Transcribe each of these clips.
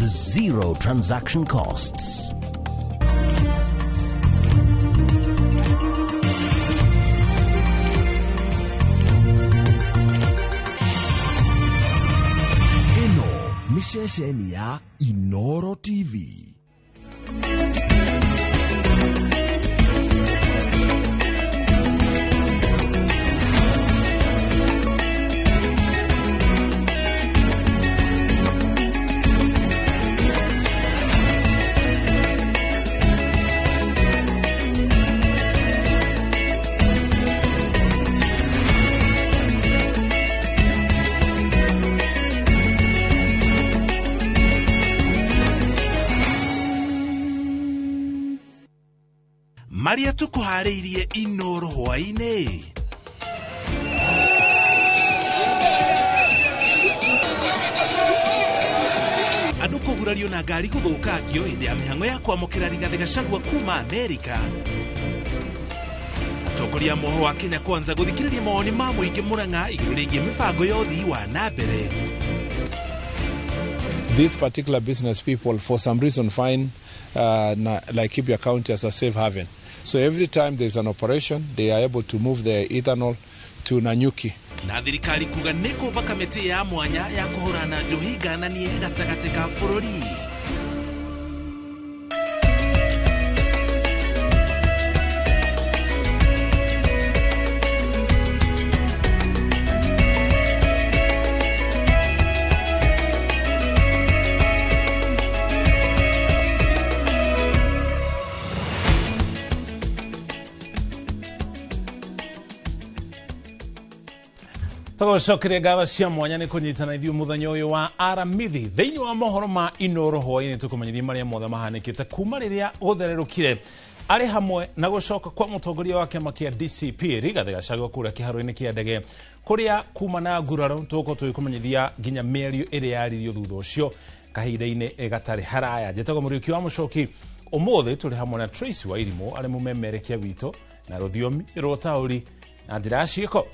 zero transaction costs. Ĩno nĩ ceceni ya Inoro TV. Marĩa tũkũharĩirie Inoro hwaĩ-inĩ. Andũ kũgurario na ngari gũthũkangio hĩndĩ ya mĩhang'o ya kwamũkĩra Rigathĩ Gachagua kuma Amerika. Atongoria a muoho wa Kenya Kwanza gũthikĩrĩria mawoni ma mũingĩ Murang'a igũrũ rĩgiĩ mĩbango ya ũthii wa na mbere. These particular business people, for some reason, find Laikipia County as a safe haven. So every time there's an operation, they are able to move their ethanol to Nanyuki. Na thirikari kuga nĩ kũmba kamĩtĩ ya mwanya ya kũhũrana njohi ngananie gatagatĩ ka bũrũri. Tũgũcokeria ngatho cia mwanya nĩ kũnyitana ithuĩ mũthenya ũyũ wa aramithi thĩinĩ wa mohoro ma Inoro hwaĩ-inĩ tũkũmenyithia marĩa mothe mahanĩkĩte kuma rĩrĩa gũthererũkire arĩ hamwe na gũcoka kwa mũtongoria wa kĩama kĩa DCP Rigathĩ Gachagua kũrĩa kĩharo-inĩ kĩa ndege kũrĩa kuma na nguraro tũgũkorwo tũgĩkũmenyithia nginya mĩario ĩrĩa yaririo thutha ũcio kahinda-inĩ gatarĩ haraya. Njĩtagwo Mũriũki wa Mũcoki. Ũmũthĩ tũrĩ hamwe na Tracy Wairimu arĩ mũmemerekia witũ na rũthiomi rwa ũtaũri na njĩra ya ciĩko.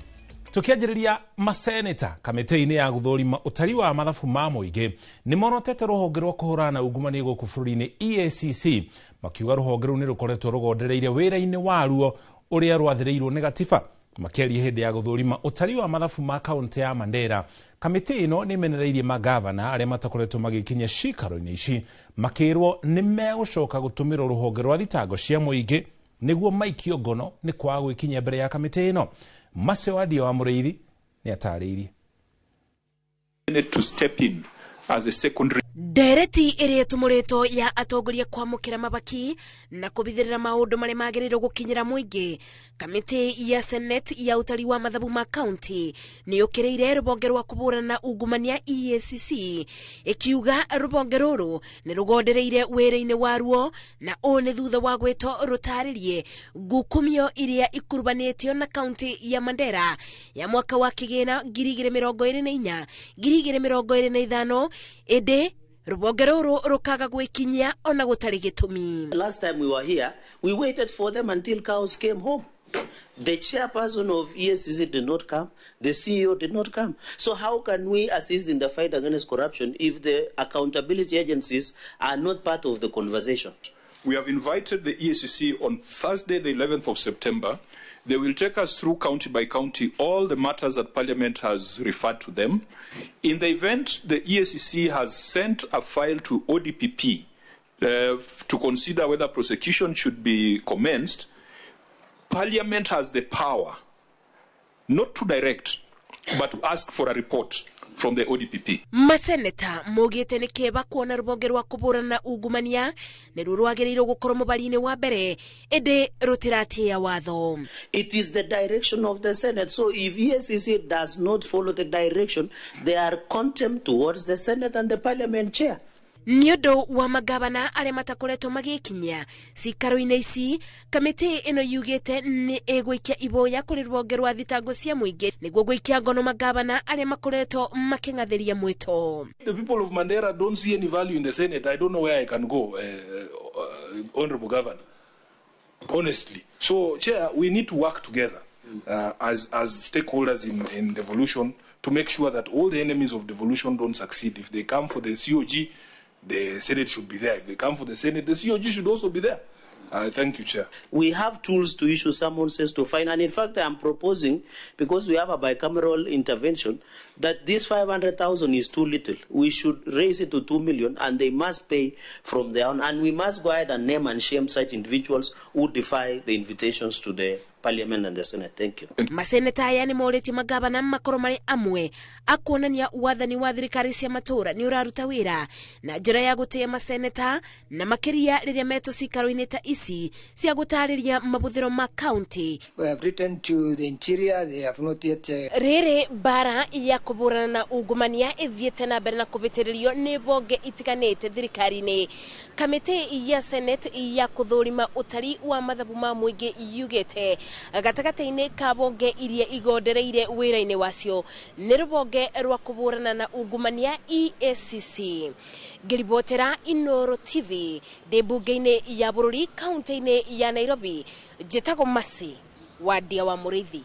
Tukianjĩrĩria maseneta kamĩtĩ-inĩ ya gũthũrima ũtari wa mathabu ma mũingĩ nĩ morotete rũhonge rwa kũhũrana na ungumania gũkũ bũrũri-inĩ EACC makiuga rũhonge rũu nĩ rũkoretwo rũgondereire wĩra-inĩ waruo ũrĩa rwathĩrĩirwo nĩ gatiba. Makĩaria hĩndĩ ya gũthũrima ũtari wa mathabu ma kaũntĩ ya Mandera, kamĩtĩ ĩno nĩ ĩmenereirie magavana arĩa matakoretwo magĩkinyia cikaro-inĩ ici makĩrwo nĩ megũcoka gũtũmĩrwo rũhonge rwa thitango cia mũingĩ nĩguo maikio ngono nĩ kwaga gwĩkinyia mbere ya kamĩtĩ ĩno. Masewadia wa Mũrĩithi nĩ atarĩirie. To step in as a secondary ndereti ĩrĩa ĩtumũrĩtwo ya atongoria kwamũkĩra mabaki na kũbithĩrĩra maũndũ marĩa magĩrĩirwo gũkinyĩra mũingĩ. Kamĩtĩ ya Senate ya ũtari wa mathabu ma kaunti nĩ yũkĩrĩire rũhonge rwa kũhũrana na ungumania EACC ĩkiuga rũhonge rũrũ nĩ rũgondereire wĩra-inĩ waruo na ũũ nĩ thutha wa gwĩtwo rũtarĩrie ngukumio iria ikurubanĩtio na kaunti ya Mandera ya mwaka wa kĩgĩna 2024 2025 ĩndĩ rũhonge rũrũ rũkaga gwĩkinyia ona gũtarĩ gĩtũmi. Last time we were here, we waited for them until cows came home. The chairperson of EACC did not come. The CEO did not come. So how can we assist in the fight against corruption if the accountability agencies are not part of the conversation? We have invited the EACC on Thursday, the 11th of September. They will take us through county by county all the matters that Parliament has referred to them. In the event the EACC has sent a file to ODPP to consider whether prosecution should be commenced, Parliament has the power not to direct, but to ask for a report from the ODPP. Maseneta mogete nĩ kĩeba kuona rũhonge rwa kũhũrana na ungumania nĩruo rwagĩrĩirwo gũkorwo mũbari-inĩ wa mbere ĩndĩ rũtiratĩĩa watho. It is the direction of the Senate. So if EACC does not follow the direction, they are contempt towards the Senate and the Parliament chair. Nĩ ũndũ wa magavana arĩa matakoretwo magĩkinyia cikaro-inĩ ici, kamĩtĩ ĩno yugĩte nĩ ĩgũikia iboya kũrĩ rũhonge rwa thitango cia mũingĩ nĩguo gũikia ngono magavana arĩa makoretwo makĩng'athĩria mwĩto. The people of Mandera don't see any value in the Senate. I don't know where I can go, Honorable Governor, honestly. So, Chair, we need to work together as stakeholders in devolution to make sure that all the enemies of devolution don't succeed. If they come for the COG, the Senate should be there. If they come for the Senate, the COG should also be there. Thank you, Chair. We have tools to issue summonses to fine. And in fact, I am proposing, because we have a bicameral intervention, that this 500,000 is too little. We should raise it to 2 million, and they must pay from their own. And we must go ahead and name and shame such individuals who defy the invitations to the Parliament and the Senate. Thank you. Maseneta aya nĩ morĩtie magavana makorwo marĩ amwe akuonania wathani wa thirikari cia matũra nĩ ũraruta wĩra na njĩra ya gũtĩa maseneta na makĩria rĩrĩa metwo cikaro-inĩ ta ici cia gũtarĩria mabũthĩro ma county. We have written to the interior, they have not yet. Rĩrĩ mbara ya kũbũrana na ungumania ĩthiĩte na mbere na kũbĩtĩrĩrio nĩ bonge itiganĩte thirikari-inĩ. Kamĩtĩ ya Senate ya kũthũrima ũtari wa mathabu ma mũingĩ yugĩte gatagatĩ-inĩ ka bonge iria igondereire wĩra-inĩ wacio nĩ rũbonge rwa kũbũrana na ungumania EACC. Ngĩribotera Inoro TV ndĩ mbunge-inĩ ya bũrũri kaunti-inĩ ya Nairobi, njĩtagwo Mercy Wandia wa Mũrĩithi.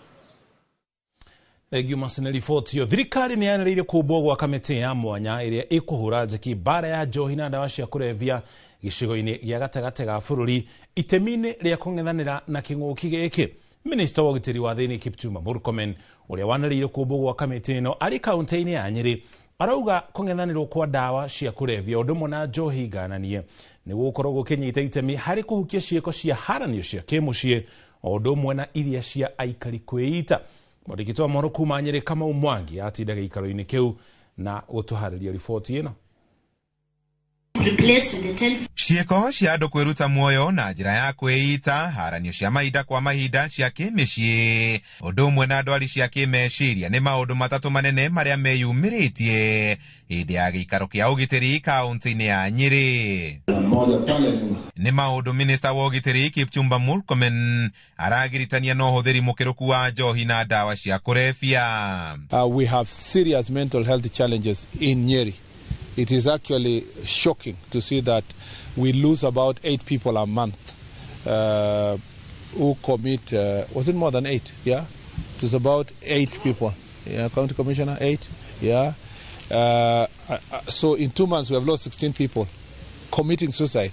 Thengio Mercy nĩ riboti ĩyo. Thirikari nĩ yanĩrĩire kũmbwo gwa kamĩtĩ ya mwanya ĩrĩa ĩkũhũra njeki mbara ya njohi na ndawa cia kũrebia gĩcigo-inĩ gĩa gatagatĩ ga bũrũri itemi-inĩ rĩa kũng'ethanĩra na kĩng'ũki gĩkĩ. Minista wa ũgitĩri wa thĩinĩ Kipchumba Murkomen ũrĩa wanĩrĩire kũmbwo gwa kamĩtĩ ĩno arĩ kaunti-inĩ ya Nyĩrĩ arauga kũng'ethanĩrwo kwa ndawa cia kũrebia ũndũ ũmwe na njohi ngananie nĩ gũgũkorwo gũkĩnyita itemi harĩ kũhukia ciĩko cia haranio cia kĩmũciĩ o ũndũ ũmwe na iria cia aikari kwĩita. Mwandĩki wa mohoro kuma Nyĩrĩ Kamau Mwangi atinda gĩikaro-inĩ kĩu na gũtũharĩria riboti ĩno. Ciĩko cia andũ kwĩruta muoyo na njĩra ya kwĩita, haranio cia mahinda kwa mahinda cia kĩmĩciĩ ũndũ ũmwe na ndwari cia kĩmeciria nĩ maũndũ matatũ manene marĩa meyumĩrĩtie hĩndĩ ya gĩikaro kĩa ũgitĩri kaunti-inĩ ya Nyĩrĩ. Nĩ maũndũ minista wa ũgitĩri Kipchumba Murkomen aragiritania na ũhũthĩri mũkĩrũku wa njohi na ndawa cia kũrebia. We have serious mental health challenges in Nyeri. It is actually shocking to see that we lose about 8 people a month who commit, was it more than 8? Yeah, it is about 8 people. Yeah, County Commissioner, 8? Yeah. So in 2 months we have lost 16 people committing suicide.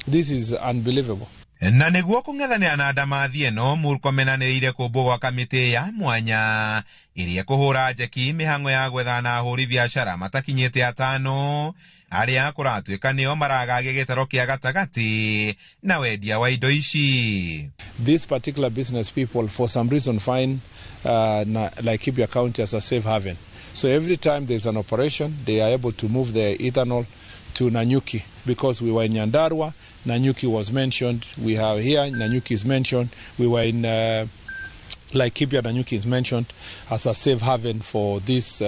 This is unbelievable. Na nĩguo kũng'ethanĩra na ndamathi ĩno Murkomen anĩrĩire kũmbwo gwa kamĩtĩ ya mwanya ĩrĩa ĩkũhũra njeki mĩhang'o ya gwethana na ahũri biacara matakinyĩte atano arĩa kũratuĩka nĩo maragagia gĩtaro kĩa gatagatĩ na wendia wa indo ici. These particular business people for some reason find Laikipia County as a safe haven. So every time there's an operation, they are able to move their ethanol to Nanyuki, because we were in Nyandarua, Nanyuki was mentioned. We have here, Nanyuki is mentioned. We were in Laikipia, Nanyuki is mentioned as a safe haven for these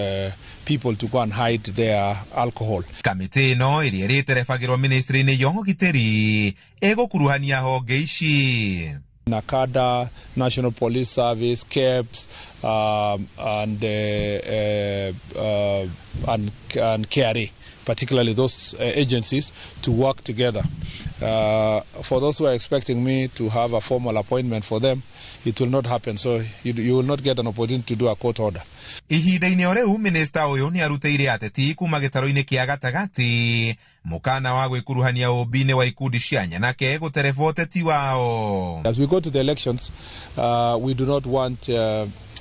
people to go and hide their alcohol. Kamĩtĩ ĩno ĩrĩa ĩrĩterebagĩrwo ministry-inĩ ya ũgitĩri ĩgũkuruhania honge ici: NACADA, National Police Service, KEBS, and KRA, particularly those agencies, to work together. For those who are expecting me to have a formal appointment for them, it will not happen. So you will not get an opportunity to do a court order. Ihinda-inĩ o rĩu minista ũyũ nĩ arutĩire ateti kuma gĩtaro-inĩ kĩa gatagatĩ mũkana wa gwĩkuruhania ũmbi-inĩ wa ikundi cia nyanake gũtereba ũteti wao. As we go to the elections, we do not want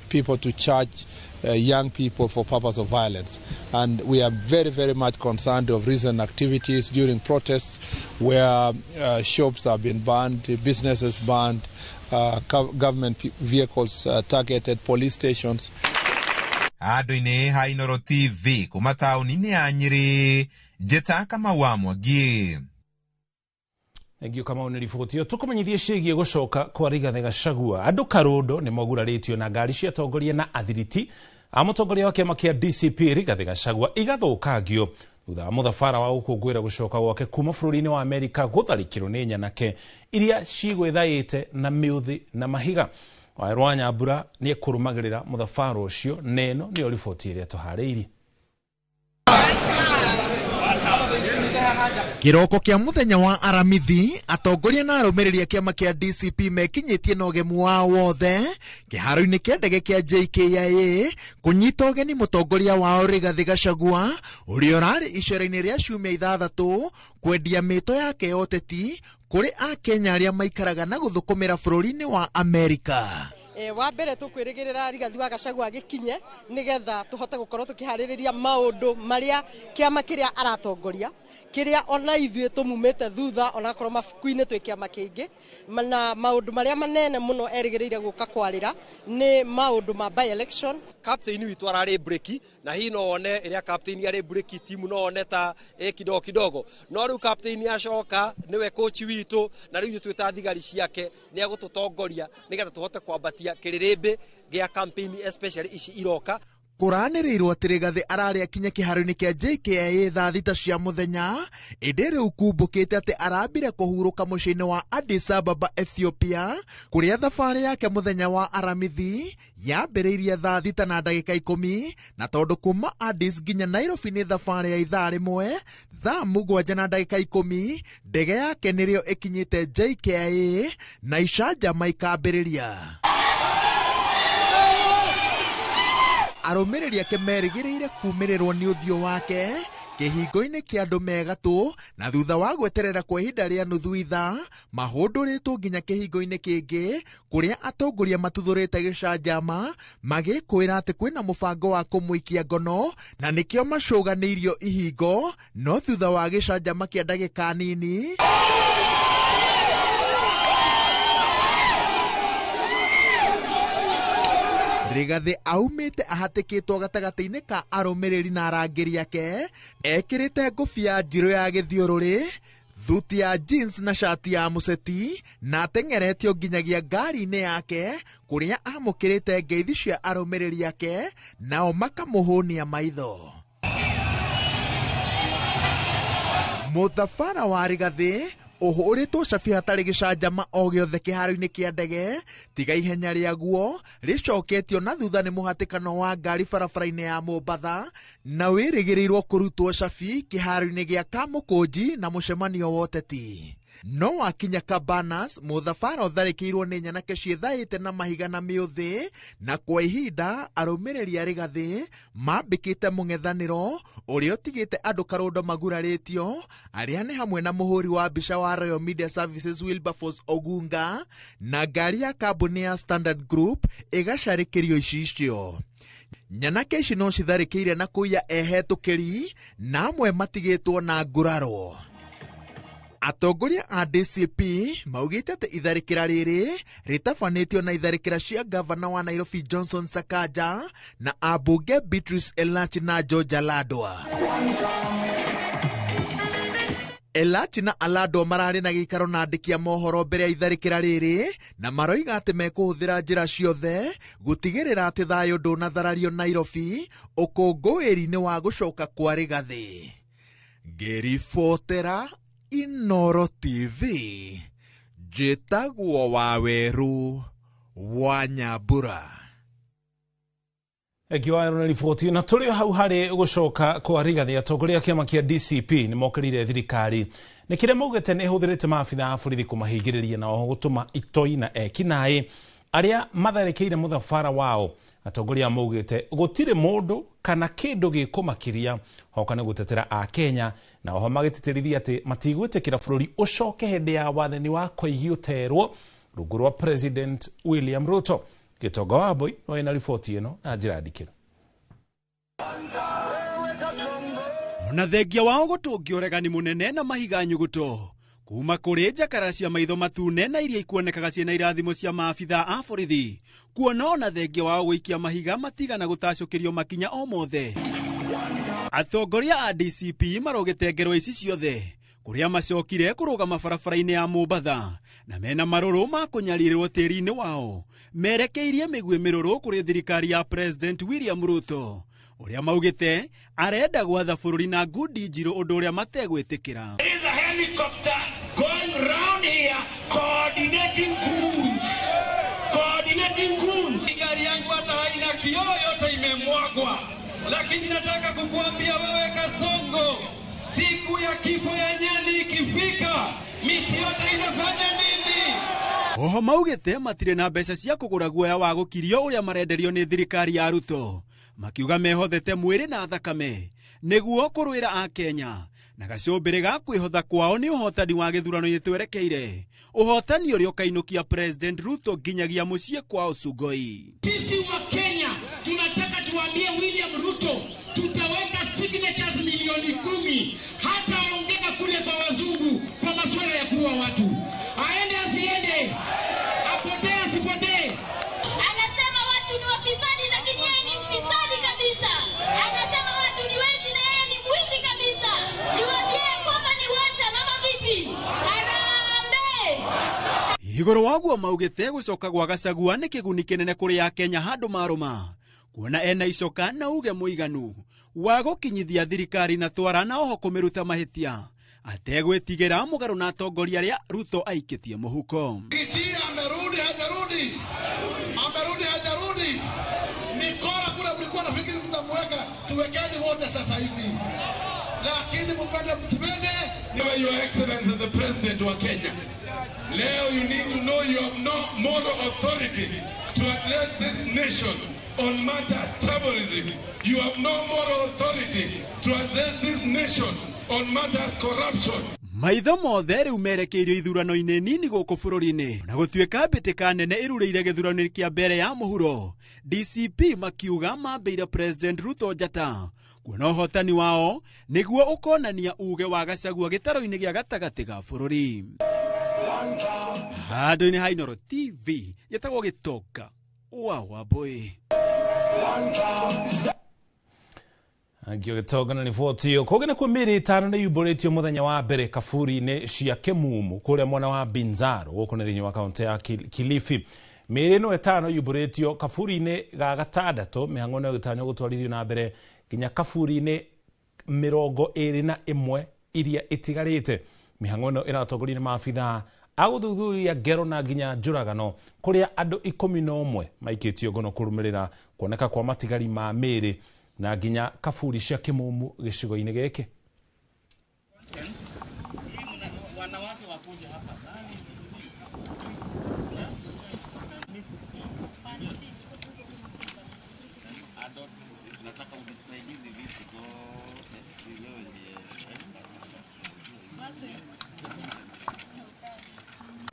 people to charge young people for purpose of violence, and we are very, very much concerned of recent activities during protests where shops have been banned, businesses banned, government vehicles targeted, police stations. Andũ-inĩ ha Inoro TV kuma taũni-inĩ ya Nyĩrĩ, njĩta Kamau wa Mwangi. Thengio Kamau nĩ riboti ĩyo. Tũkũmenyithie ciĩgiĩ gũcoka kwa Rigathĩ Gachagua. Andũ Karũndo nĩ mogurarĩtio na ngari cia atongoria na athiriti a mũtongoria wa kĩama kĩa DCP Rigathĩ Gachagua igathũkangio thutha wa mũthabara wa gũkũngũĩra gũcoka gwake kuma bũrũri-inĩ wa Amerika gũtharĩkĩrwo nĩ nyanake iria cigwĩthaĩte na mĩũthĩ na mahiga. Wawerũ wa Nyambura nĩ ekũrũmagĩrĩra mũthabara ũcio na ĩno nĩyo riboti ĩrĩa tũharĩirie. Kĩroko kĩa mũthenya wa Aramithi, atongoria na arũmĩrĩri a kĩama kĩa DCP mekinyĩtie na ũgemu wao wothe kĩharo-inĩ kĩa ndege kĩa JKIA kũnyita ũgeni mũtongoria wao Rigathĩ Gachagua ũrĩa ũrarĩ icera-inĩ rĩa ciumia 6 kwendia mĩto yake ya ũteti kũrĩ Akenya arĩa maikaraga na gũthũkũmĩra bũrũri-inĩ wa Amerika. Wa mbere tukwirigirira Rigathi wa Gachagua agikinye nigetha tuhote gukorwo tukihaririria maundu maria kiama kiria aratongoria kiria ona ithuĩ tumumite thutha ona korwo mabuku-inĩ twĩ kiama kĩingĩ na maundu maria manene muno erĩgĩrĩire gũka kwarĩra nĩ maundu ma by election. Captain witũ ararĩ break na hii no one ĩrĩa captain arĩ break timu no one ta kidogo kidogo no rĩu captain acoka nĩwe coach witũ na rĩu ithuĩ twĩ ta thigari ciake nĩ agũtũtongoria nĩgetha tũhote kwambatia kĩrĩrĩmbĩ gĩa campaign especially ici iroka. Kũranĩrĩirwo atĩ Rigathĩ ararĩ akinye kĩharo-inĩ kĩa JKIA thaa 6 cia mũthenya ĩndĩ rĩu kumbũkĩte atĩ arambire kũhurũka mũciĩ-inĩ wa Addis Ababa, Ethiopia kũrĩa thabarĩ yake mũthenya wa Aramithi yambĩrĩirie thaa 6:10 na tondũ kuma Addis nginya Nairobi nĩ thabarĩ ya ithaa rĩmwe thaa 7:10 ndege yake nĩrĩo ĩkinyĩte JKIA na icanjama ikambĩrĩria. Arũmĩrĩri ake merĩgĩrĩire kumĩrĩrwo nĩ ũthiũ wake kĩhingo-inĩ kĩa andũ megatũ na thutha wa gweterera kwa ihinda rĩa nuthu ithaa mahũndũrĩtwo nginya kĩhingo-inĩ kĩngĩ kũrĩa atongoria matuthũrĩte gĩcanjama magĩkwĩra atĩ kwĩna mũbango wa kũmũikia ngono na nĩkĩo macũganĩirio ihingo no thutha wa gĩcanjama kĩa ndagĩka nini Rigathĩ aumĩte ahatĩkĩtwo gatagatĩ-inĩ ka arũmĩrĩri na arangĩri ake ekĩrĩte ngũbia njirũ ya gĩthiũrũrĩ thuti ya jeans na shati ya mũceti na ateng'eretio nginyagia ngari-inĩ yake kũrĩa amũkĩrĩte ngeithi cia arũmĩrĩri ake nao makamũhũnia maitho. Mũthabara wa Rigathĩ ũhũrĩtwo cabi hatarĩ gĩcanjama o gĩothe kĩharo-inĩ kĩa ndege tiga ihenya rĩaguo rĩcoketio na thutha nĩ mũhatĩkano wa ngari barabara-inĩ ya Mombatha na wĩrĩgĩrĩirwo kũrutwo cabi kĩharo-inĩ gĩa Kamũkũnji na mũcemanio wa ũteti. No wakinya Cabanas mũthabara ũtharĩkĩirwo nĩ nyanake ciĩthaĩte na mahiga na mĩũthĩ na kwa ihinda arũmĩrĩri a Rigathĩ mambĩkĩte mũng'ethanĩro ũrĩa ũtigĩte andũ karũndo magurarĩtio arĩa nĩ hamwe na mũhũri wa mbica wa Royal Media Services Wilberforce Ogunga na ngari ya kambuni ya Standard Group ĩgacarĩkĩrio icicio. Nyanake ici no citharĩkĩire na kũiya ehetũkĩri na amwe matigĩtwo na nguraro. Atongoria a DCP maugĩte atĩ itharĩkĩra rĩrĩ rĩtabanĩtio na itharĩkĩra cia gavana wa Nairobi Johnson Sakaja na ambunge Beatrice Elachi na George Aladwa. Elachi na Aladwa mararĩ na gĩikaro na andĩki a mohoro mbere ya itharĩkĩra rĩrĩ na maroiga atĩ mekũhũthĩra njĩra ciothe gũtigĩrĩra atĩ thayũ ndũnatharario Nairobi ũkũngũĩri-inĩ wa gũcoka kwa Rigathĩ. Ngĩribotera Inoro TV njĩtagwo Waweru wa Nyambura. Ngiwaero riboti na tũrĩ hau harĩ gũcoka kwa Rigathĩ atongoria a kĩama kĩa DCP nĩ mokĩrĩire thirikari nĩ kĩrĩa maugĩte nĩ ĩhũthĩrĩte maabitha a borithi kũmahingĩrĩria na oho gũtũma itoi na ekinaĩ arĩa matharĩkĩire mũthabara wao. Atongoria maugĩte gũtirĩ mũndũ kana kĩndũ gĩkũmakiria hoka nĩ gũtetera Akenya na oho magĩtĩtĩrithia atĩ matigwĩtĩkĩra bũrũri ũcoke hĩndĩ ya wathani wa Koigi ũterwo rungu rwa President William Ruto. Gĩtonga wa Mbui no ĩna riboti ĩno na njĩra ndikĩru. Ona thengia wao gũtũngio ũregani mũnene na mahiga nyuguto kuma kũrĩ njakara cia maitho matune na iria ikuonekaga ciĩna irathimo cia maabitha a borithi kuona ona thengia wao gũikia mahiga matigana gũtacũkĩrio makinya o mothe. Atongoria a DCP marogete ngero ici ciothe kũrĩa macokire kũrũgama barabara-inĩ ya Mombatha na mena marũrũ ma kũnyarirĩrwo tĩri-inĩ wao merekeirie mĩguĩ mĩrũrũ kũrĩ thirikari ya President William Ruto ũrĩa maugĩte arenda gwatha bũrũri na ngundi njirũ ũndũ ũrĩa mategwĩtĩkĩra. There is a helicopter going round here coordinating goons. Coordinating goons. Gari yangu hata haina kioo, yote imemwagwa. Lakini nataka kukuambia wewe Kasongo, Siku ya kifo ya nyani ikifika, miti yote inafanya nini? Oho maugĩte matirĩ na mbeca cia kũgũra guoya wa gũkirio ũrĩa marenderio nĩ thirikari ya Ruto, makiuga mehothete mwĩrĩ na thakame nĩguo kũrũĩra Akenya na gacũmbĩrĩ ga kwĩhotha kwao nĩ ũhotani wa gĩthurano-inĩ twerekeire, ũhotani ũrĩa ũkainũkia President Ruto nginyagia mũciĩ kwao Sugoi. Sisi wa Kenya tunataka tuambie William Ruto tutaweka signatures milioni 10, hata ongea kule kwa wazungu kwa masuala ya kuua watu. Aende asiende, apotee asipotee. Anasema watu ni wafisadi, lakini yeye ni mfisadi kabisa. Anasema watu ni wezi na yeye ni mwizi kabisa. Niwaambie kwamba ni wacha mama vipi? Harambee! Igũrũ wa ũguo maugĩte gũcoka gwa Gachagua nĩ kĩguni kĩnene kũrĩ Akenya handũ marũma, kuona ena icoka na uge mũiganu wa gũkinyithia thirikari na twara na oho kũmĩruta mahĩtia ategwĩtigĩra mũgarũ na atongoria arĩa Ruto aikĩtie mũhuko. Kichia amerudi hajarudi? Amerudi hajarudi? Mikora kule mlikuwa nafikiri mtamweka, tuwekeni wote sasa hivi. Lakini mpende msipende. Your Excellency the President wa Kenya, leo you need to know you have no moral authority to address this nation on matters tribalism. You have no moral authority to address this nation on matters corruption. Maitho mothe rĩu merekeirio ithurano-inĩ nini gũkũ bũrũri-inĩ, na gũtuĩka mbĩtĩka nene ĩrurĩire gĩthurano-inĩ kĩa mbere ya mũhuro, DCP makiuga mambĩire President Ruto njata kuona ũhotani wao nĩguo ũkonania uge wa Gachagua gĩtaro-inĩ gĩa gatagatĩ ga bũrũri. Handũ-inĩ ha Inooro TV gĩtagwo Gĩtonga wa Wambui. Angio Gĩtonga na riboti ĩyo. Kũngĩ nĩkuo mĩĩrĩ ĩtano nĩ yumbũrĩtio mũthenya wa mbere kaburi-inĩ cia Kĩmumu kũrĩa mwena wa Binzaro gũkũ nĩ thĩinĩ wa kaũntĩ ya Kilifi. Mĩĩrĩ ĩno ĩtano yumbũrĩtio kaburi-inĩ ga gatandatũ, mĩhang'o ĩno ĩgĩtanywo gũtwarithio na mbere nginya kaburi-inĩ 21 iria ĩtigarĩte. Mĩhang'o ĩno ĩratongorio nĩ maabithaa a gũthuthuria ngero na nginya njũragano kũrĩa andũ 11 maikĩtio ngono kũrũmĩrĩra kuoneka kwa matigari ma mĩĩrĩ na nginya kaburi cia Kĩmumu gĩcigo-inĩ gĩkĩ.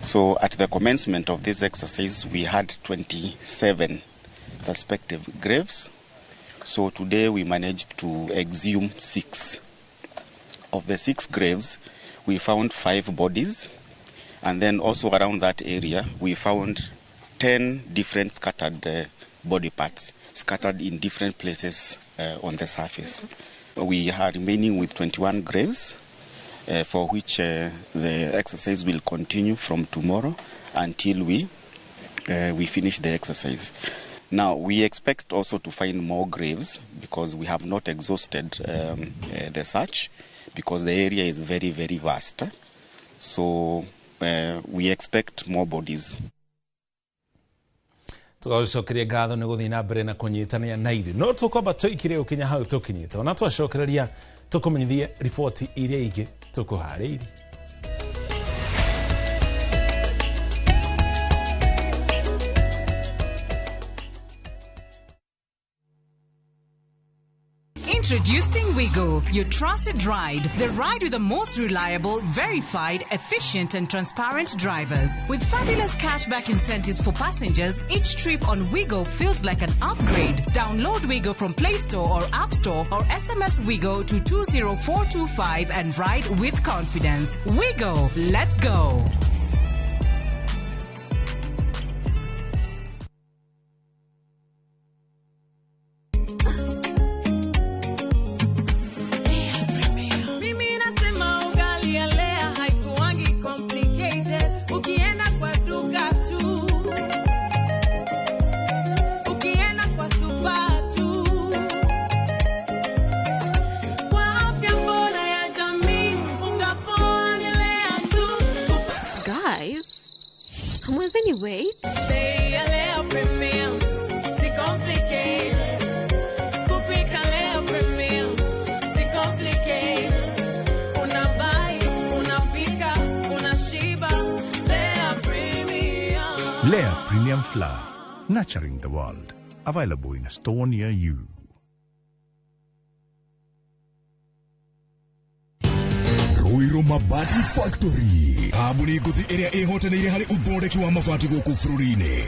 So at the commencement of this exercise, we had 27 suspected graves. So today we managed to exhume 6. Of the 6 graves, we found 5 bodies. And then also around that area, we found 10 different scattered body parts, scattered in different places on the surface. We are remaining with 21 graves, for which the exercise will continue from tomorrow until we finish the exercise. Now, we expect also to find more graves because we have not exhausted the search, because the area is very, very vast. So we expect more bodies. Tũgacokeria ngatho nĩ gũthiĩ na mbere na kũnyitanĩra na ithuĩ, no tũkwamba tũikire gũkinya hau tũkinyĩte, ona twacokereria tũkũmenyithie riboti iria ingĩ tũkũharĩirie. Introducing Wigo, your trusted ride. The ride with the most reliable, verified, efficient and transparent drivers. With fabulous cashback incentives for passengers, each trip on Wigo feels like an upgrade. Download Wigo from Play Store or App Store or SMS Wigo to 20425 and ride with confidence. Wigo, let's go. Wait. Lea Premium Flour, nurturing the world. Available in a store near you. Ruiru Mabati Factory kambuni ngũthi ĩrĩa ĩhotanĩire harĩ ũthondeki wa mabati gũkũ bũrũri-inĩ.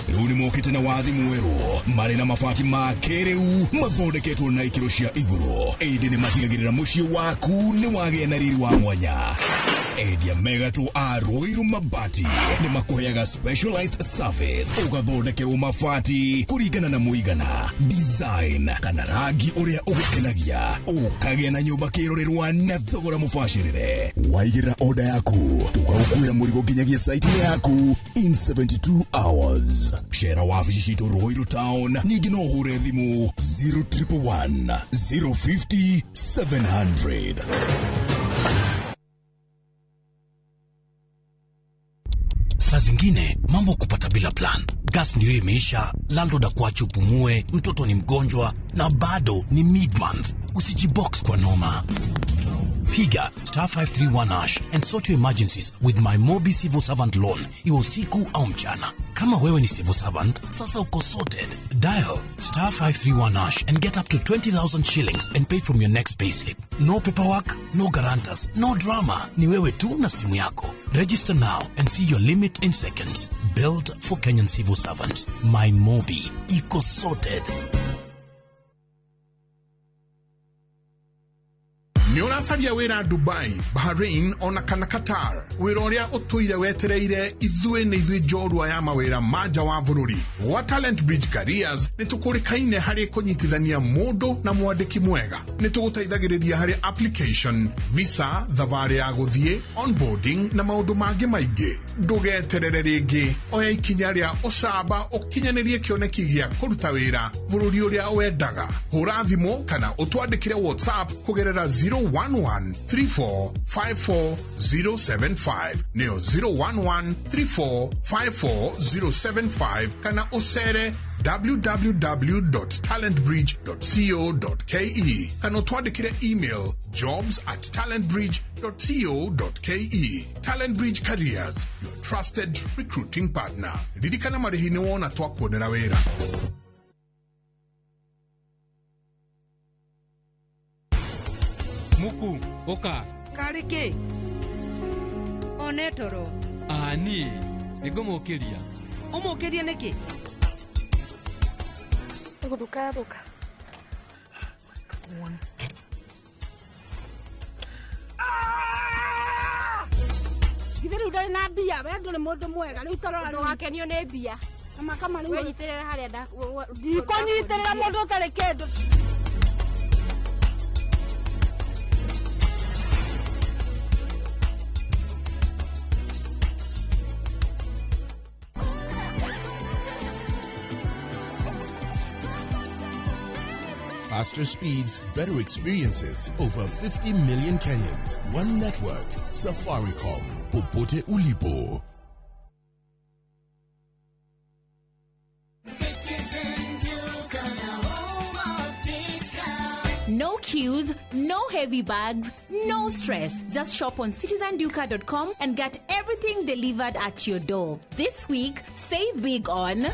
Rĩu nĩ mokĩte na wathi mwerũ marĩ na mabati ma kĩrĩu mathondeketwo na ikĩro cia igũrũ, ĩndĩ nĩ matigagĩrĩra mũciĩ waku nĩ wagĩa na riri wa mwanya. Endia megatũ a Ruiru Mabati nĩ makũheaga specialized service, ũgathondekerwo mabati kũringana na mũigana, design kana rangi ũrĩa ũgũkenagia, ũkagĩa na nyũmba kĩrorerwa na thogora mũbacĩrĩre. Waigĩrĩra oda yaku tũgagũkuĩra mũrigo nginyagia site yaku in 72 hours. Cera wabici citũ Ruiru Town, ningĩ no ũhũre thimũ 0111 050 700. Saa zingine mambo kupata bila plan. Gas ndio imeisha, landlord akuache upumue, mtoto ni mgonjwa na bado ni mid-month. Usijibox kwa noma. Piga star 531 hash and sort your emergencies with my Mobi Civil Servant Loan, iwe usiku au mchana. Kama wewe ni civil servant, sasa uko sorted. Dial star 531 hash and get up to 20,000 shillings and pay from your next payslip. No paperwork, no guarantors, no drama. Ni wewe tu na simu yako. Register now and see your limit in seconds. Built for Kenyan civil servants. My Mobi. Iko sorted. Nĩ ũracaria wĩra Dubai, Bahrain ona kana Qatar. Wĩra ũrĩa ũtũire wetereire ithuĩ nĩ ithuĩ njorua ya mawĩra ma nja wa bũrũri. Gwa Talent Bridge Careers nĩ tũkũrĩkaine harĩ kũnyitithania mũndũ na mwandĩki mwega. Nĩ tũgũteithagĩrĩria harĩ application, visa, thabarĩ ya gũthiĩ, onboarding na maũndũ mangĩ maingĩ. Ndũgeterere rĩngĩ, oya ikinya rĩa ũcamba ũkinyanĩrie kĩoneki gĩa kũruta wĩra bũrũri ũrĩa wendaga. Hũra thimũ kana ũtwandĩkĩre WhatsApp kũgerera 011 34 54 075 nĩyo 011 34 54 075 kana ũcere www.talentbridge.co.ke kana ũtwandĩkĩre email jobs@talentbridge.co.ke. Talent Bridge Careers, your trusted recruiting partner. Ririkana marĩhi nĩ wona twakuonera wĩra. Muku, ũka. Karĩ kĩ? One toro. Ah, niĩ nĩngũmũkĩria. Ũmũkĩrie nĩkĩ? Gũthũka yathũka. Githĩ rĩu ndarĩ na mbia, we ndũrĩ mũndũ mwega, rĩu tarora rĩu. Ndũgakenio nĩ mbia. Kama kama rĩu. Wĩnyitĩrĩre harĩa nda. Ndikũnyitĩrĩra mũndũ ũtarĩ kĩndũ. Faster speeds, better experiences. Over 50 million Kenyans. One network. Safaricom. Popote ulipo. No queues, no heavy bags, no stress. Just shop on citizenduka.com and get everything delivered at your door. This week, save big on...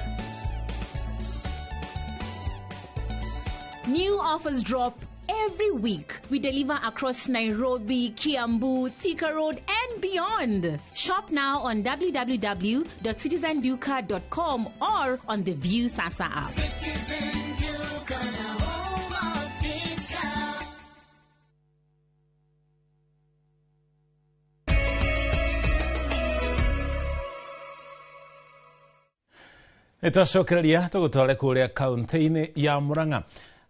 New offers drop every week. We deliver across Nairobi, Kiambu, Thika Road, and beyond. Shop now on www.citizenduka.com or on the View Sasa app. Citizen Duka, the home of discount. Nĩtwacokereria tũgũtware kũrĩa kaunti-inĩ ya Murang'a.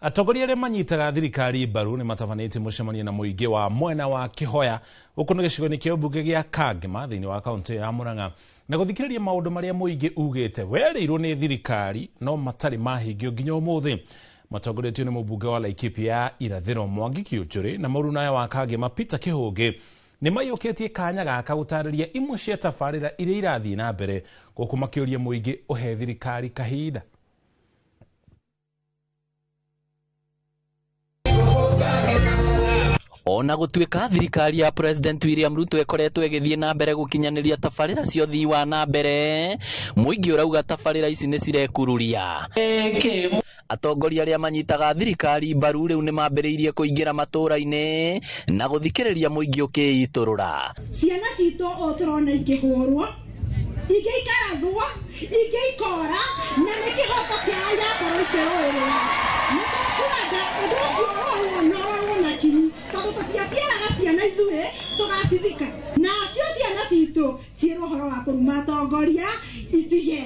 Atongoria arĩa manyitaga thirikari mbaru nĩ matabanĩtie mũcemanio na mũingĩ wa mwena wa Kĩhoya gũkũ nĩ gĩcigo-inĩ kĩa ũmbunge gĩa Kangema thĩinĩ wa kaunti ya Murang'a na gũthikĩrĩria maũndũ marĩa mũingĩ ugĩte werĩirwo nĩ thirikari no matarĩ mahingio nginya ũmũthĩ. Matongoretio nĩ mũmbunge wa Laikipia ya Irathĩro Mwangi Kiunjuri na mũrunawe wa Kangema Peter Kĩhũngĩ nĩ maiyũkĩtie kanya gaka gũtarĩria imwe cia tabarĩra iria irathiĩ na mbere gũkũ makĩũria mũingĩ ũhe thirikari kahinda. Ona gũtuĩka thirikari ya President William Ruto ĩkoretwo ĩgĩthiĩ na mbere gũkinyanĩria tabarĩra cia ũthii wa na mbere, mũingĩ ũrauga tabarĩra ici nĩ cirekururia. Atongoria arĩa manyitaga thirikari mbaru rĩu nĩ mambĩrĩirie kũingĩra matũũra-inĩ na gũthikĩrĩria mũingĩ ũkĩitũrũra. Ciana citũ o tũrona ikĩhũrwo, ingĩ ikarathwo, ingĩ ikora, na nĩ kĩhoto kĩao irakorwo ikĩrũĩrĩra. Nĩ tũkwenda ũndũ ũcio ũrorwo na ũrorwo na kinyi, tondũ tũtiaciaraga ciana ithuĩ tũgacithika, nacio ciana citũ ciĩrwo ũhoro wa kũruma atongoria itige,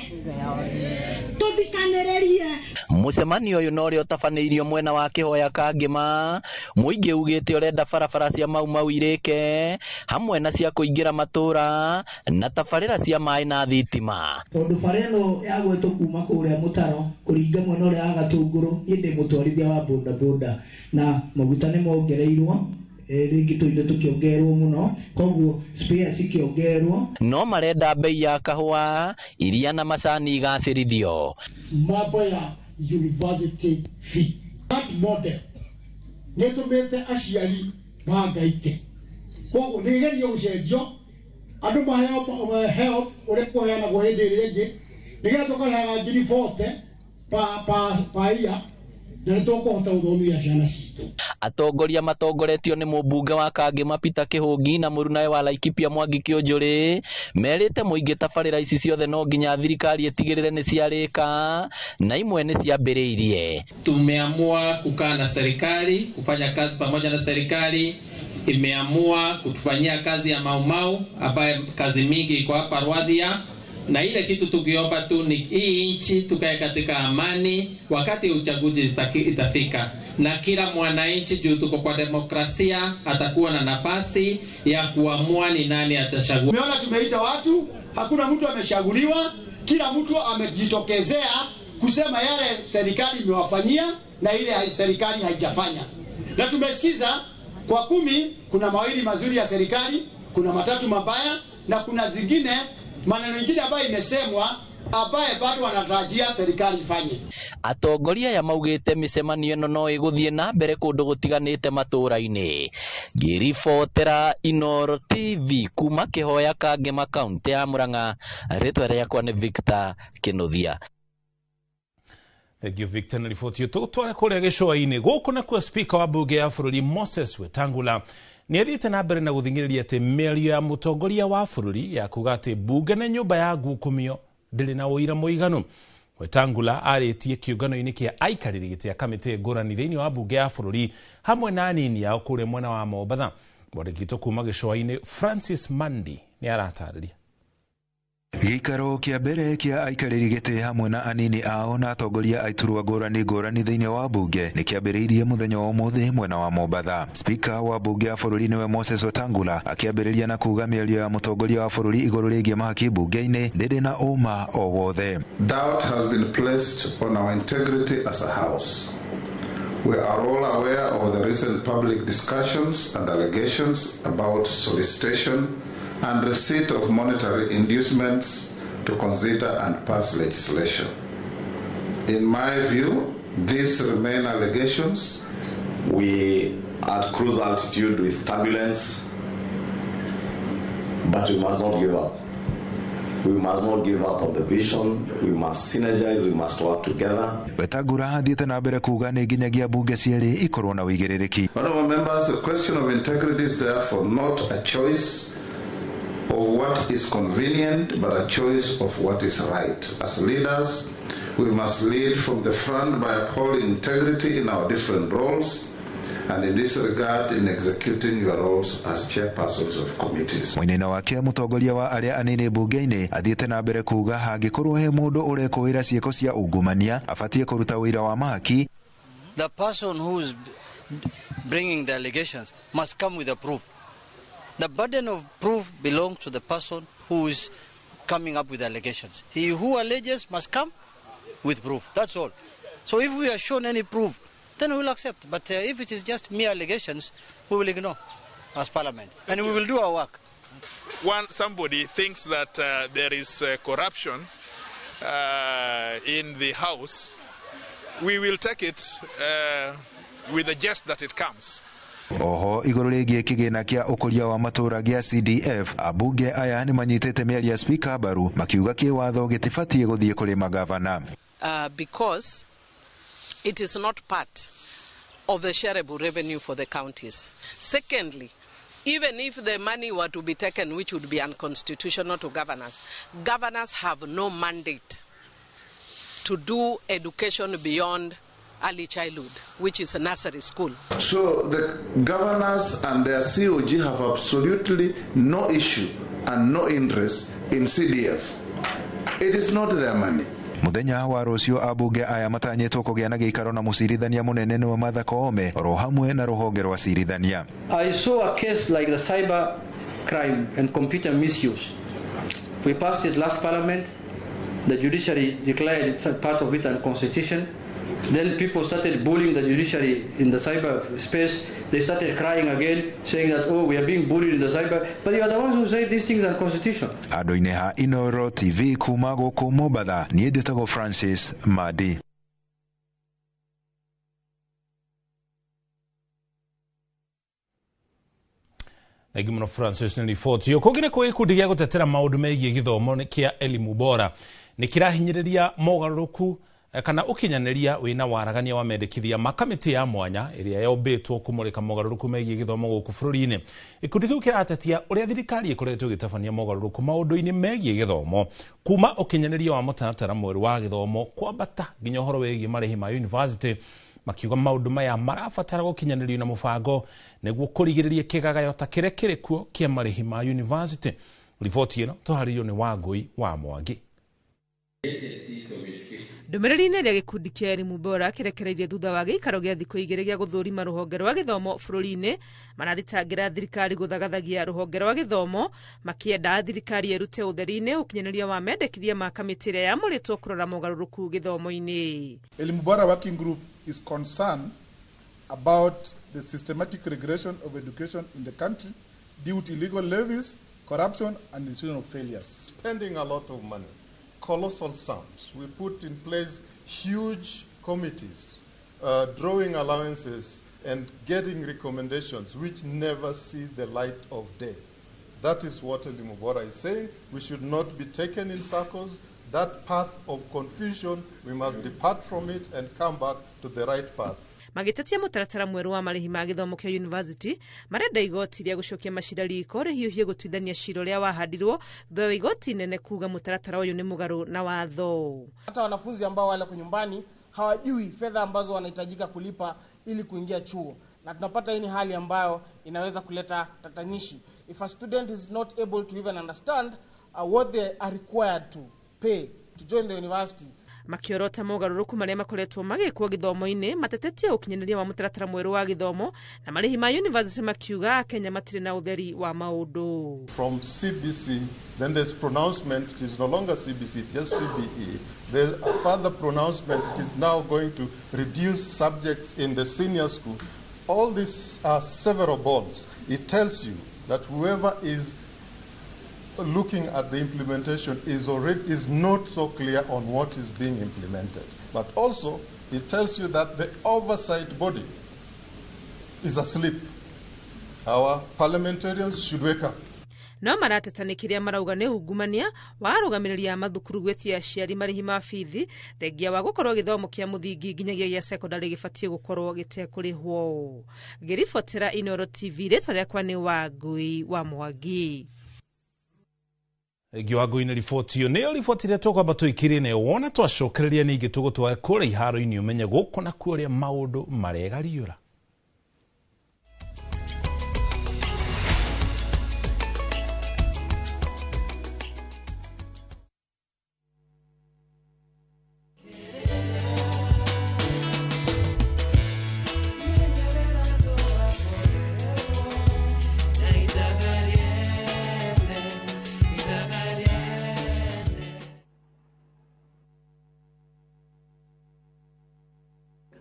tũthikanĩrĩrie. Mũcemanio ũyũ na ũrĩa ũtabanĩirio mwena wa Kĩhoya Kangĩma, mũingĩ ugĩte ũrenda barabara cia Mau Mau irĩke hamwe na cia kũingĩra matũũra na tabarĩra cia maĩ na thitima. Tondũ bara ĩno ya gwetwo kuma kũrĩa mũtaro kũringa mwena ũrĩa wa Gatũngũrũ, niĩ ndĩ mũtwarithia wa bodaboda na maguta nĩ mongereirwo, rĩngĩ tũindo tũkĩongererwo mũno, koguo spare cikĩongererwo. No marenda bei ya kahũa, iria na macani igacĩrithio. Mambo ya university fee, that model nĩ ĩtũmĩte aciari mahangaike, koguo nĩ ĩgerio gũcenjio, andũ maheo help ũrĩa kũheanagwo hĩndĩ ĩrĩa ĩngĩ, nĩgetha tũkarehaga 40,000 pa year, na nĩ tũkũhota gũthomithia ciana citũ. Atongoria matongoretio nĩ mũmbunge wa Kangĩma Peter Kĩhũngi na mũrunawe wa Laikipia Mwangi Kĩũnjũrĩ merĩte mũingĩ tabarĩra ici ciothe no nginya thirikari ĩtigĩrĩre nĩ ciarĩka na imwe nĩ ciambĩrĩirie. Tumeamua kukaa na serikali, kufanya kazi pamoja na serikali. Imeamua kutufanyia kazi ya Mau Mau ambaye kazi mingi iko hapa Rwathia, na ile kitu tukiomba tu ni hii nchi tukae katika amani wakati uchaguzi itafika, na kila mwananchi juu tuko kwa demokrasia atakuwa na nafasi ya kuamua ni nani atachagua. Umeona tumeita watu, hakuna mtu amechaguliwa, kila mtu amejitokezea kusema yale serikali imewafanyia na ile serikali haijafanya. Na tumesikiza kwa 10 kuna mawili mazuri ya serikali, kuna 3 mabaya na kuna zingine maneno mengine ambayo imesemwa ambaye bado wanatarajia serikali ifanye. Atongoria ya maugĩte mĩcemanio ĩno no ĩgũthiĩ na mbere kũndũ gũtiganĩte matũũra-inĩ. Ngĩribotera Inooro TV kuma Kĩhoya Kangĩma, kaũntĩ ya Murang'a, rĩtwa rĩakwa nĩ Victor Kĩnuthia. Thank you Victor na riboti ĩyo. Tũgũtware kũrĩa gĩcũa-inĩ gũkũ nakuo Speaker wa bunge ya bũrũri Moses Wetangula nĩ athiĩte na mbere na gũthing'ĩrĩria atĩ mĩario ya mũtongoria wa bũrũri ya kuga atĩ bunge nĩ nyũmba ya ngukumio ndĩrĩ na ũira mũiganu. Wetangula arĩtie kĩũngano-inĩ kĩa aikarĩri gĩtĩ a kamĩtĩ ngũrani thĩinĩ wa bunge ya bũrũri hamwe na anini ao kũrĩa mwena wa Mombatha. Mwandĩki witũ kuma gĩcũa-inĩ Francis Mandi nĩ aratarĩria. Gĩikaro kĩa mbere kĩa aikarĩri gĩtĩ hamwe na anini ao na atongoria a iturwa ngũrani ngũrani thĩinĩ wa bunge nĩ kĩambĩrĩirie mũthenya wa ũmũthĩ mwena wa Mombatha. Spika wa bunge ya bũrũri nĩwe Moses Wetangula akĩambĩrĩria na kuga mĩario ya mũtongoria wa bũrũri igũrũ rĩgiĩ mahaki bunge-inĩ ndĩrĩ na ũma o wothe. Doubt has been placed on our integrity as a house. We are all aware of the recent public discussions and allegations about solicitation and receipt of monetary inducements to consider and pass legislation. In my view, these remain allegations. We are at cruise altitude with turbulence, but we must not give up. We must not give up on the vision. We must synergize, we must work together. Wetangula athiĩte na mbere kuga nĩ nginyagia bunge cierĩ ikorwo na ũigĩrĩrĩki. Honorable members, the question of integrity is therefore not a choice of what is convenient, but a choice of what is right. As leaders, we must lead from the front by upholding integrity in our different roles, and in this regard, in executing your roles as chairpersons of committees. Mwena wake mũtongoria wa arĩa anini bunge-inĩ athiĩte na mbere kuga hangĩkorwo he mũndũ ũrekũĩra ciĩko cia ungumania abatiĩ kũruta wĩra wa mahaki. The person who is bringing the allegations must come with a proof. The burden of proof belongs to the person who is coming up with allegations. He who alleges must come with proof. That's all. So if we are shown any proof, then we will accept. But if it is just mere allegations, we will ignore as Parliament. And we will do our work. One, somebody thinks that there is corruption in the House, we will take it with the jest that it comes. Oho igũrũ rĩgiĩ kĩgĩna kĩa ũkũria wa matũũra gĩa CDF, ambunge aya nĩ manyitĩte mĩario ya spika mbaru makiuga kĩwatho gĩtibatiĩ gũthiĩ kũrĩ magavana. Because it is not part of the shareable revenue for the counties. Secondly, even if the money were to be taken, which would be unconstitutional to governors, governors have no mandate to do education beyond early childhood, which is a nursery school. So the governors and their COG have absolutely no issue and no interest in CDF. It is not their money. Muthenya wa rũciũ ambunge aya matanyĩtwo kũgĩa na gĩikaro na mũcirithania mũnene nĩwe Martha Koome oro hamwe na rũhonge rwa cirithania. I saw a case like the cyber crime and computer misuse. We passed it last parliament. The judiciary declared it's a part of it unconstitutional. Then people started bullying the judiciary in the cyber space. They started crying again, saying that, oh, we are being bullied in the cyber. But you are the ones who say these things are unconstitutional. Andũ-inĩ ha Inoro TV kuma gũkũ Mombatha, niĩ njĩtagwo Francis Madi. Thengi mũno Francis nĩ riboti ĩyo. Kũngĩ nĩ kũĩ gĩkundi gĩa gũtetera maũndũ megiĩ gĩthomo kĩa Elimu Bora nĩ kĩrahinyĩrĩria mogarũrũku kana ũkinyanĩria wĩna waragania wa mendekithia ma kamĩtĩ ya mwanya ĩrĩa yombĩtwo kũmũrĩka mogarũrũku megiĩ gĩthomo gũkũ bũrũri-inĩ. Gĩkundi kĩu kĩratetia ũrĩa thirikari ĩkoretwo ĩgĩtabania mogarũrũku maũndũ-inĩ megiĩ gĩthomo kuma ũkinyanĩria wa mũtaratara mwerũ wa gĩthomo kwambata nginya ũhoro wĩgiĩ marĩhi ma university, makiuga maũndũ maya marabatara gũkinyanĩrio na mũbango nĩguo kũrigĩrĩria kĩgagayo ta kĩrĩa kĩrĩ kuo kĩa marĩhi ma university. Riboti ĩno tũharĩirio nĩ Wangũi wa Mwangi. Ndũmĩrĩri-inĩ ĩrĩa gĩkundi kĩa Elimu Bora kĩrekereirie thutha wa gĩikaro gĩa thikũ igĩrĩ gĩa gũthũrima rũhonge rwa gĩthomo bũrũri-inĩ, marathitangĩra thirikari gũthagathagia rũhonge rwa gĩthomo, makĩenda thirikari ĩrute ũtheri-inĩ ũkinyanĩria wa mendekithia ma kamĩtĩ ĩrĩa yamũrĩtwo kũrora mogarũrũku gĩthomo-inĩ. Elimu Bora Working Group is concerned about the systematic regression of education in the country due to illegal levies, corruption and institutional failures. Spending a lot of money, colossal sums. We put in place huge committees, drawing allowances and getting recommendations which never see the light of day. That is what Elimu Bora is saying. We should not be taken in circles. That path of confusion, we must depart from it and come back to the right path. Magĩtetia mũtaratara mwerũ wa marĩhi ma gĩthomo kĩa university, marenda igoti rĩa gũcokia macira riko rĩhiũhie gũtuithania cira ũrĩa wahandirwo thutha wa igoti inene kuga mũtaratara ũyũ nĩ mũgarũ na watho. Hata wanafunzi ambao wale kwa nyumbani hawajui fedha ambazo wanahitajika kulipa ili kuingia chuo, na tunapata hii ni hali ambayo inaweza kuleta tatanishi. If a student is not able to even understand what they are required to pay to join the university. Makiorota mogarũrũku marĩa makoretwo magĩkwo gĩthomo-inĩ, matetetie ũkinyanĩria wa mũtaratara mwerũ wa gĩthomo na marĩhi ma university, makiuga Kenya matirĩ na ũtheri wa maũndũ. From CBC, then there's pronouncement it is no longer CBC, just CBE. There's a further pronouncement it is now going to reduce subjects in the senior school. All these are several balls. It tells you that whoever is looking at the implementation is not so clear on what is being implemented. But also, it tells you that the oversight body is asleep. Our parliamentarians should wake up. No marateta kĩrĩa marauga nĩ ungumania wa arũgamĩrĩri a mathukuru gwĩtia aciari marĩhi ma bithi, thengia wa gũkorwo gĩthomo kĩa mũthingi nginyagia gĩa sekondarĩ gĩbatiĩ gũkorwo gĩtekũrĩhwo. Ngĩribotera Inoro TV, rĩtwa rĩakwa nĩ Wangũi wa Mwangi. Ngĩwangũi nĩ riboti ĩyo nĩyo riboti ĩrĩa tũkwamba tũikĩrie nayo wona twacokereria ningĩ tũgũtware kũrĩa iharo-inĩ ũmenye gũkũ na kuo ũrĩa maũndũ maregariũra.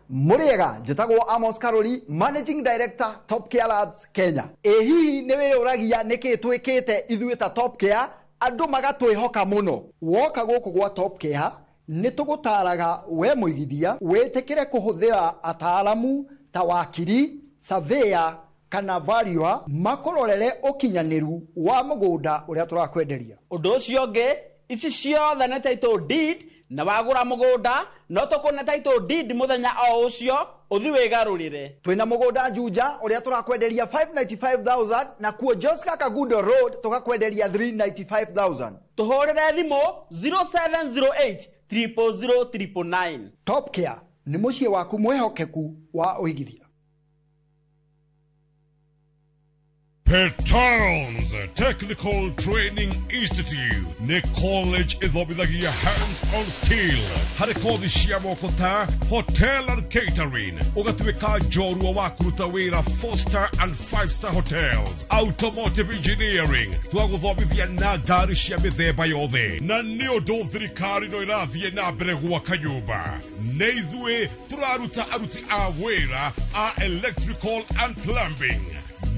Muriega njĩtagwo Amos Karoli, Managing Director Top Care Labs Kenya. Ĩ hihi nĩ wĩyũragia nĩkĩ twĩkĩte ithuĩ ta Top Care andũ magatwĩhoka mũno? Woka gũkũ gwa Top Care nĩ tũgũtaraga we mũigithia wĩtĩkĩre kũhũthĩra ataaramu ta wakiri, surveyor kana valuer makũrorere ũkinyanĩru wa mũgũnda ũrĩa tũrakwenderia. Ũndũ ũcio ũngĩ, ici ciothe nĩ title deed, na wagũra mũgũnda no tũkũne title deed mũthenya o ũcio ũthi wĩgarũrĩre. Twĩna mũgũnda Juja ũrĩa tũrakwenderia 595,000 na kuo Joska Kagundo Road tũgakwenderia 395,000. Tũhũrĩre thimũ 0708 000 999. Top Care nĩ mũciĩ waku mwĩhokeku wa ũigithia. Petals Technical Training Institute nĩ college ĩthomithagia hands-on skill harĩ kothi cia moko ta hotel and catering, ũgatuĩka njorua wa kũruta wĩra 4-star and 5-star hotels, automotive engineering twagũthomithia na ngari cia mĩthemba yothe, na nĩ ũndũ thirikari no ĩrathiĩ na mbere gwaka nyũmba nĩ ithuĩ tũraruta aruti a wĩra a electrical and plumbing.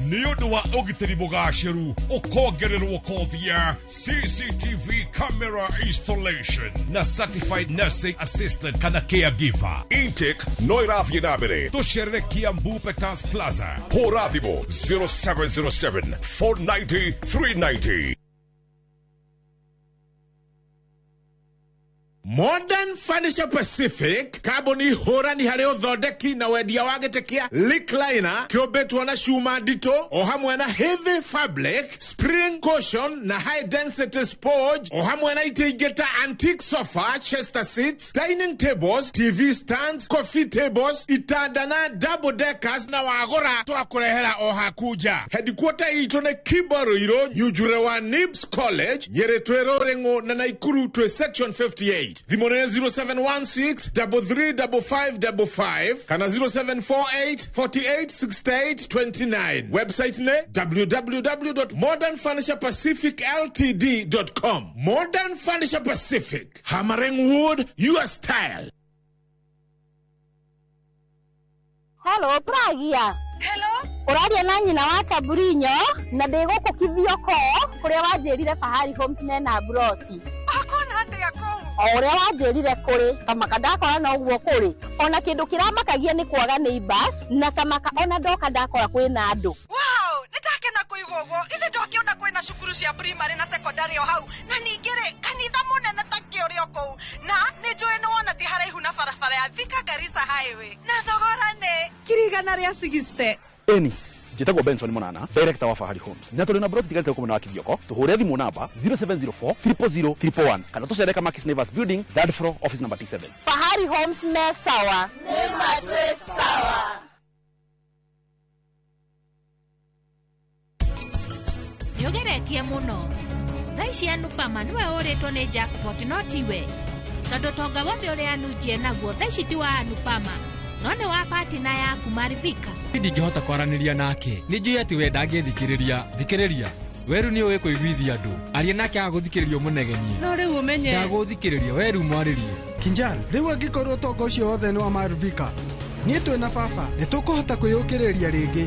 Nĩ ũndũ wa ũgitĩri mũgacĩru ũkongererwo kothi ya CCTV camera installation na certified nursing assistant kana caregiver. Intake no ĩrathiĩ na mbere. Tũcerere Kiambu Petals Plaza. Hũra thimũ 0707 490 390. Modern Furniture Pacific kambuni hũrani harĩ ũthondeki na wendia wa gĩtĩ kĩa recliner kĩũmbĩtwo na cuma nditũ o hamwe na heavy fabric, spring cushion na high density sponge o hamwe na itĩ ingĩ ta antique sofa, chester seats, dining tables, TV stands, coffee tables, itanda na double deckers, na wagũra twakũrehera o haku nja. Headquarter itũ nĩ Kimbo Ruiru, Nyunjure wa Nibs College, Nyĩrĩ twĩ Rũrĩng'ũ na Naikuru twĩ section 58. Thimũ nĩ 0716 335555 kana 0748 48 68 29. Website nĩ www.modernfurniturepacificltd.com. Modern Furniture Pacific, hammering wood your style. Hello, Pragia. Hello. Ũraria na nyina wa Taburinyo na ndĩ gũkũ Kithioko kũrĩa wanjĩrire Fahari Homes mena broti. Akona atĩa kũu? O ũrĩa wanjĩrire kũrĩ kamaka ndakora noguo kũrĩ. Ona kĩndũ kĩramakagia nĩ kwaga neighbors na kamaka ona ndoka ndakora kwĩna andũ. Wow, nĩndakena kũigua ũguo. Ithe ndwakĩona kwĩna cukuru cia primary na secondary o hau, na ningĩ rĩ kanitha mũnene ta kĩ ũrĩ o kũu, na nĩ njũĩ nĩ wona ti haraihu na barabara ya Thika Garissa Highway, na thogora nĩ 160,000. Eni njĩtagwo Benson Monana, director wa Fahari Homes, na tũrĩ na broti tigarĩte gũkũ mwena wa Kithioko. Tũhũre thimũ namba 0704 000 111 kana tũcere Kamakis Neighbors Building, third floor, office number T7. Fahari Homes me sawa. Nĩ ma twĩ sawa. Nĩũgeretie mũno. Thaa ici Anupama nĩwe ũrĩtwo nĩ jackpot no tiwe, tondũ tonga wothe ũrĩa Anujie naguo thaa ici ti wa Anupama no nĩ wa partner yaku Marivika. Ndingĩhota kwaranĩria nake, nĩ njũĩ atĩ we ndangĩthikĩrĩria. Thikĩrĩria, weru nĩ ũĩ kũiguithia andũ, aria nake agũthikĩrĩria ũmũnegenie. No rĩu ũmenye ndagũthikĩrĩria, weru mwarĩrie. Kinjal, rĩu angĩkorwo ũtonga ũcio wothe nĩ wa Marivika, niĩ twĩ na baba nĩ tũkũhota kwĩyũkĩrĩria rĩngĩ.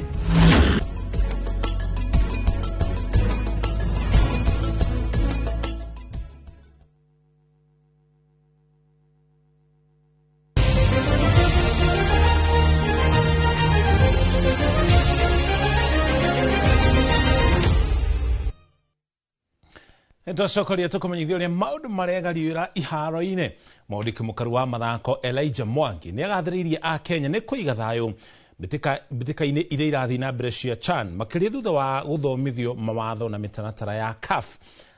Nĩtwacokeria tũkũmenyithia ũrĩa maũndũ maregariũra iharo-inĩ. Mwandĩki mũkaru wa mathako Elijah Mwangi nĩ agathĩrĩirie Akenya nĩ kũiga thayũ mbĩtĩka-inĩ iria irathiĩ na mbere cia CHAN, makĩria thutha wa gũthomithio mawatho na mĩtaratara ya CAF.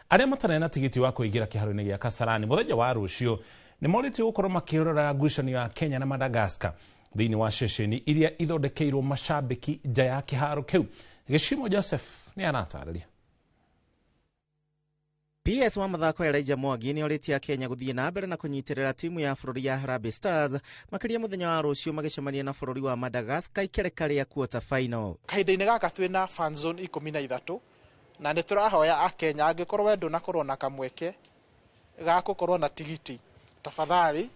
Arĩa matarĩ na tigiti wa kũingĩra kĩharo-inĩ gĩa Kasarani mũthenya wa rũciũ nĩ morĩtio gũkorwo makĩrora ngucanio ya Kenya na Madagascar thĩinĩ wa ceceni iria ithondekeirwo macambĩki nja ya kĩharo kĩu. Gĩcimo Joseph nĩ aratarĩria. PS wa mathako Elijah Mwangi nĩ orĩtie Kenya gũthiĩ na mbere na kũnyitĩrĩra timu ya bũrũri ya Harambee Stars makĩria mũthenya wa rũciũ magĩcemania na bũrũri wa Madagascar ikereka rĩa quarter final. Kahinda-inĩ gaka twĩna fan zone 13 na nĩ tũrahoya Akenya angĩkorwo we ndũnakorwo na kamweke ga gũkorwo na tigiti, tafadhali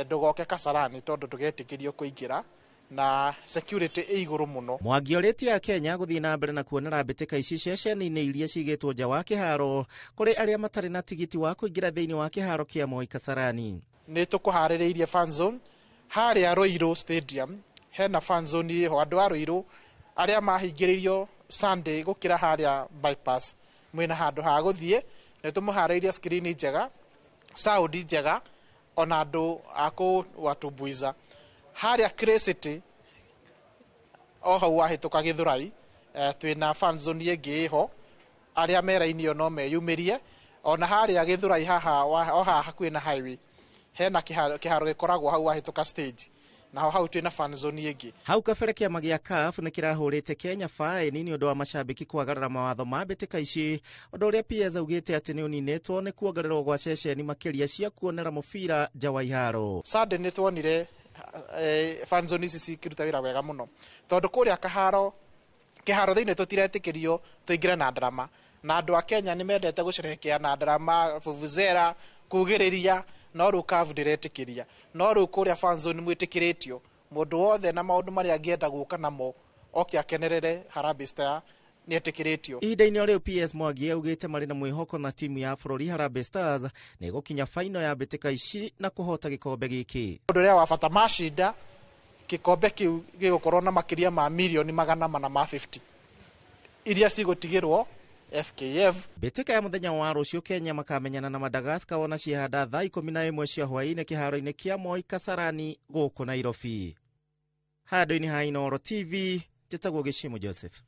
ndũgoke Kasarani tondũ ndũgetĩkĩrio kũingĩra na security ĩ igũrũ mũno. Mwangi orĩtie Kenya gũthiĩ na mbere na kuonera mbĩtĩka ici ceceni-inĩ iria cigĩtwo nja wa kĩharo kũrĩ arĩa matarĩ na tigiti wa kũingĩra thĩinĩ wa kĩharo kĩa Moi Kasarani. Nĩ tũkũharĩrĩirie fan zone harĩa Ruiru Stadium, hena fan zone ĩho andũ a Ruiru Arĩa mahingĩrĩirio Sunday gũkĩra harĩa bypass mwĩna handũ ha gũthiĩ, nĩ tũmũharĩirie screen njega, sound njega, ona andũ a kũwatumbuiza. Harĩa Clay City o hau wahĩtũka Gĩthũrai, twĩna fan zone ĩngĩ ĩho, arĩa me raini ĩyo no meyumĩrie. Ona harĩa Gĩthũrai haha o haha hakuhĩ na highway hena kĩharo gĩkoragwo hau wahĩtũka stage, naho hau twĩna fan zone ĩngĩ. Hau kabere kĩama gĩa CAF nĩ kĩrahũrĩte Kenya faini nĩ ũndũ wa macambĩki kwagarara mawatho ma mbĩtĩka ici, ũndũ ũrĩa PS augĩte atĩ nĩ ũninĩtwo nĩ kuongererwo gwa ceceni makĩria cia kuonera mũbira nja wa iharo. Sunday nĩ tuonire fan zone ici cikĩruta wĩra wega mũno, tondũ kũrĩa kĩharo thĩinĩ tũtiretĩkĩrio tũingĩre na ndarama, na andũ a Kenya nĩ mendete gũcerehekea na ndarama, vuvuzela, kugĩrĩria, no rĩu CAF ndĩretĩkĩria. No rĩu kũrĩa fan zone mwĩtĩkĩrĩtio mũndũ wothe na maũndũ marĩa angĩenda gũka namo oke akenerere Harambee Star nĩetĩkĩrĩtio. Ihinda-inĩ o rĩu PS Mwangi augĩte marĩ na mwĩhoko na timu ya bũrũri Harambee Stars nĩ ĩgũkinya faino ya mbĩtĩka ici na kũhota gĩkombe gĩkĩ. Ũndũ ũrĩa wa bata macinda gĩkombe kĩu gĩgũkorwo na makĩria ma mirioni 450 iria cigũtigĩrwo FKF. Mbĩtĩka ya mũthenya wa rũciũ Kenya makamenyana na Madagascar wona ciehanda thaa 11 cia hwaĩ-inĩ kĩharo-inĩ kĩa Moi Kasarani gũkũ Nairobi. Handũ-inĩ ha Inooro TV, njĩtagwo Gĩcimo Joseph.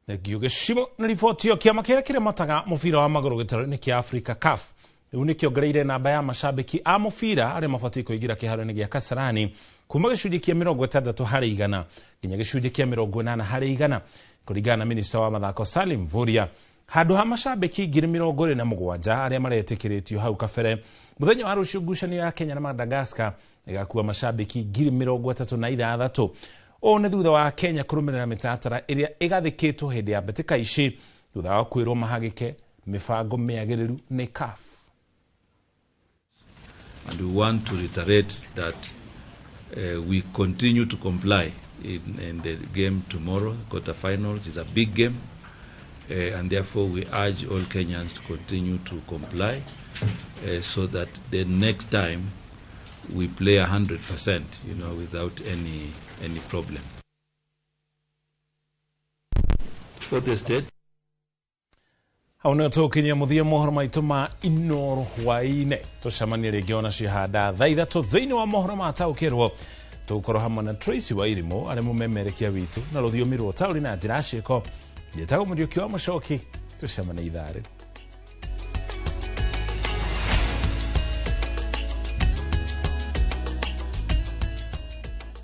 Thengio Gĩcimo na riboti ĩyo. Kĩama kĩrĩa kĩramataga mũbira wa magũrũ gĩtarũ-inĩ kĩa Africa CAF rĩu nĩkĩongereire namba ya macambĩki a mũbira arĩa mabatiĩ kũingĩra kĩharo-inĩ gĩa Kasarani kuma gĩcunjĩ kĩa 60 harĩ igana nginya gĩcunjĩ kĩa 80 harĩ igana, kũringana na minista wa mathako Salim Mvurya. Handũ ha macambĩki 27,000 arĩa maretĩkĩrĩtio hau kabere, mũthenya wa rũciũ ngucanio ya Kenya na Madagascar ĩgakua macambĩki 36,000. Ũũ nĩ thutha wa Kenya kũrũmĩrĩra mĩtaratara ĩrĩa ĩgathĩkĩtwo hĩndĩ ya mbĩtĩka ici, thutha wa kwĩrwo mahagĩke mĩbango mĩagĩrĩru nĩ CAF. And we want to reiterate that we continue to comply in the game tomorrow. Quarterfinals is a big game, and therefore we urge all Kenyans to continue to comply so that the next time we play 100%, without any problem. For the state. Hau nĩho tũgũkinyia mũthia mohoro maitũ ma Inooro hwaĩ-inĩ. Tũcemanie rĩngĩ ona cihanda thaa 3 thĩinĩ wa mohoro ma taũkĩrwo. Tũgũkorwo hamwe na Tracy Wairimu arĩ mũmemerekia witũ na rũthiomi rwa taũri na njĩra ciĩko. Njĩtagwo Mũriũki wa Mũcoki, tũcemanie ithaa rĩu.